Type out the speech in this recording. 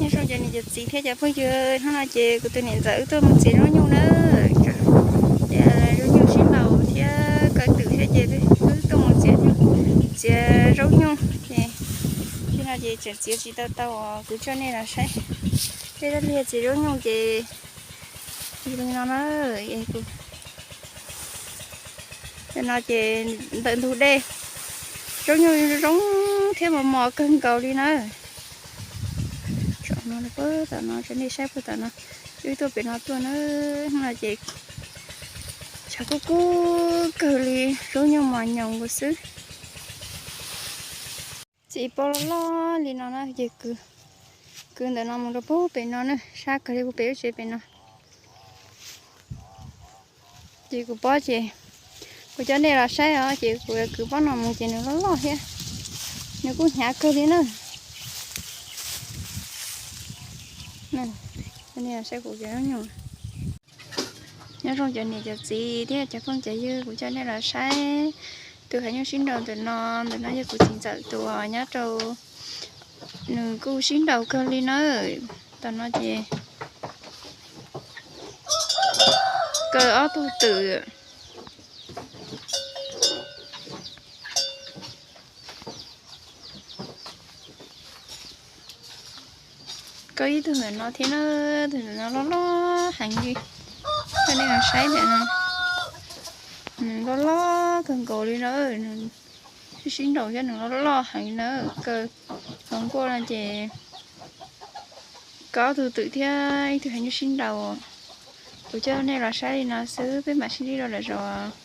Nyob zoo cov niam cov txiv thiab cov phooj ywg, hnub no ces kuv tus niam ntxawm wb tuaj mus txiav zaub nyuj na. Ces zaub nyuj sib nraus thiab kaw twm thiab ces wb tuaj mus txiav, txiav zaub nyuj ces, no ces tseem txiav tsis tau tau, kuv coj nej los saib. Peb dab liag txiav zaub nyuj ces li no na. No ces ntawm ntug dej, zaub nyuj zoo thiab mos mos kawg nkaus li na. Tsom no puag tom no, tso nej saib puag tom no, wb tuaj pem no tuaj na. No ces tshav kub kub kawg li, zaub nyuj mos nyoos nkaus xwb. Txiv pob loj loj li no na ces kwv ntawm no mus rau puag pem no na, sab kawg li puag pem lub tsev pem no. Ces kuv pob ces kuv coj nej los saib os, ces kuv kwv pob no mus ces nws loj loj thiab, nws kuj hnyav kawg li na. Saib kuv cov zaub nyuj. Nyob zoo cov niam cov txiv thiab cov phooj cov ywg, kuv coj nej los saib tus hav nyuj sib nraus ntawm no. Ntawm no yog kuv txiv ntxawm tus nyob rau, nws kuj sib nraus kawg li na. Tom no ces kaw ob tug twm. Kaw ib tug ntawm no thiab na, tus ntawm no loj loj heev li. Coj nej los saib ntawm no, nws loj loj kawg nkaus li na. Nws sib sib nraus thiab nws loj loj heev li na. Kaw hluas nkauj no ces kaw ob tug twm thiab ib tug hav nyuj sib nraus. Kuv coj nej los saib li no xwb, peb mam sib ntsib dua lwm zaus.